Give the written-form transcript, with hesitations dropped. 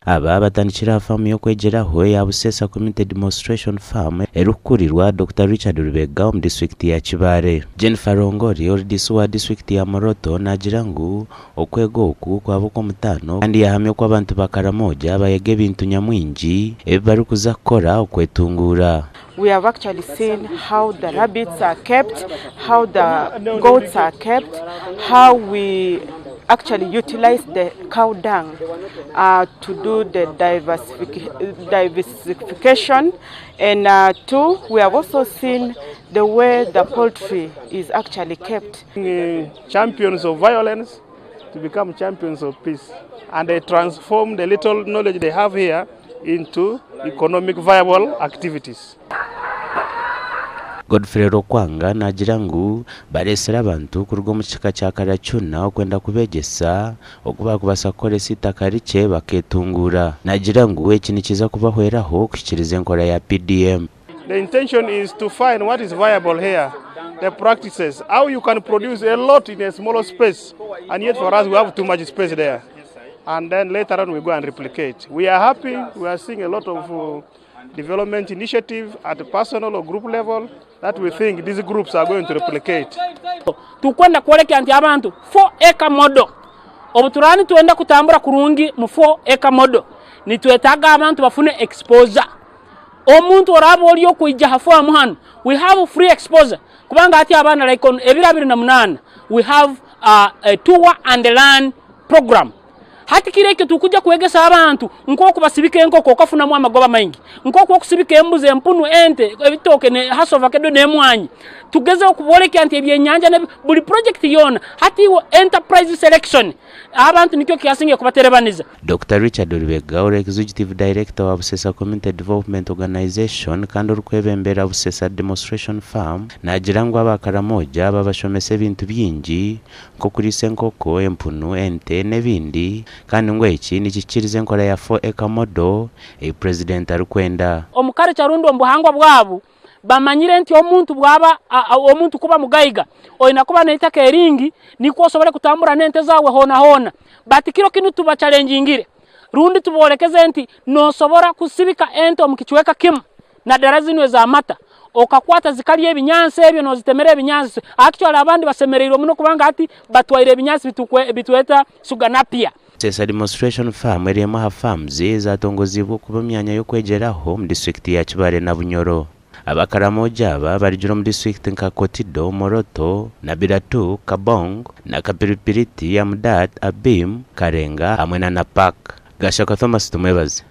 Aba batandikire aha faamu y'okwegyeraho eya Busesa Community Demonstration Farm erikukurirwa Dokita Richard Lubega omu disiturikiti ya Kibaale. Jennifer Rongori ori diisi wa disiturikiti ya Moroto naagira ngu okwega oku kwaba okw'omutaano kandi yaahamya oku abantu ba Karamoja bayega ebintu nyamwingi ebi barikuza kukora okwetunguura. We have actually seen how the rabbits are kept, how the goats are kept, how we actually utilize the cow dung uh, to do the diversification and uh, two, we have also seen the way the poultry is actually kept. Champions of violence to become champions of peace and they transform the little knowledge they have here into economic viable activities. Godfrey Rokwanga naagira ngu bareetsire abantu kuruga omu kika kya Karacuna okwenda kubeegyesa oku baakubaasa kukoresa eitaka rikye bakeetunguura. Naagira ngu eki nikiza kubahweraho kuhikiiriza enkora ya PDM. The intention is to find what is viable here, the practices, how you can produce a lot in a smaller space, and yet for us we have too much space there. And then later on we go and replicate. We are happy, we are seeing a lot of uh, development initiative at the personal or group level that we think these groups are going to replicate. Tukwenda kwoleka nti abantu 4 acre model obu turaba nitwenda kutambura kurungi mu 4 acre model nitwetaaga abantu bafune exposure Omuntu oraaba ori okwija ha farm hanu we have free exposure kubanga hati abaana like on ebiro 28 we have a tour and learn program. Hati kiro ekyo tukuja kwegesa abantu nkoku basibika enkoko okafunamu amagoba maingi, nkoku okusibika embuzi, empunu, ente, ebitooke ne hasi ovakedo n'emwanyi. Tugezeho kubolekya nti ebyenyanja ne buli project yoona hati iwe enterprise selection Abantu nikyo kyasingiye kubaterebaniza. Dokita Richard Lubega ori Executive Director wa Busesa Community Development Organisation kandi orikwebembera Busesa Demonstration Farm naagira ngu aba Karamoja babashomesa ebintu bingi nk'okuriisa enkoko, empunu, ente n'ebindi kandi ngu eki nikihikiiriza enkora ya Four Acre Model ei Purezidenti arikwenda. Omu culture rundi omu buhangwa bwabu Bamanyire nti omuntu bwaba omuntu kuba mugaiga oina kuba neitaka eringi nikwo osobole kutambura nente zawe hona hona. But kiro kinu tubachalengingire rundi tubolekeze nti nosobora kusibika ente omu kicweka kimu nadara zinu ezamata okakwata zikalya ebinyansi ebyo nozitemera ebinyansi. Actually abandi basemereirwe muno kubanga hati batwaire ebinyansi bitweta sugar napier. Busesa Demonstration Farm eri emwe aha farms ezatongoziibwe okuba emyanya y'okwegyeraho omu disiturikiti ya Kibaale na Bunyoro. Abakaramoja aba barugire omu disiturikiti nka Kotido, Moroto, Nabilatuk, Kaabong, Nakapiripiriti, Amudat, Abim, Karenga hamwe na Napak. Gashakwa Thomas Tumwebaze.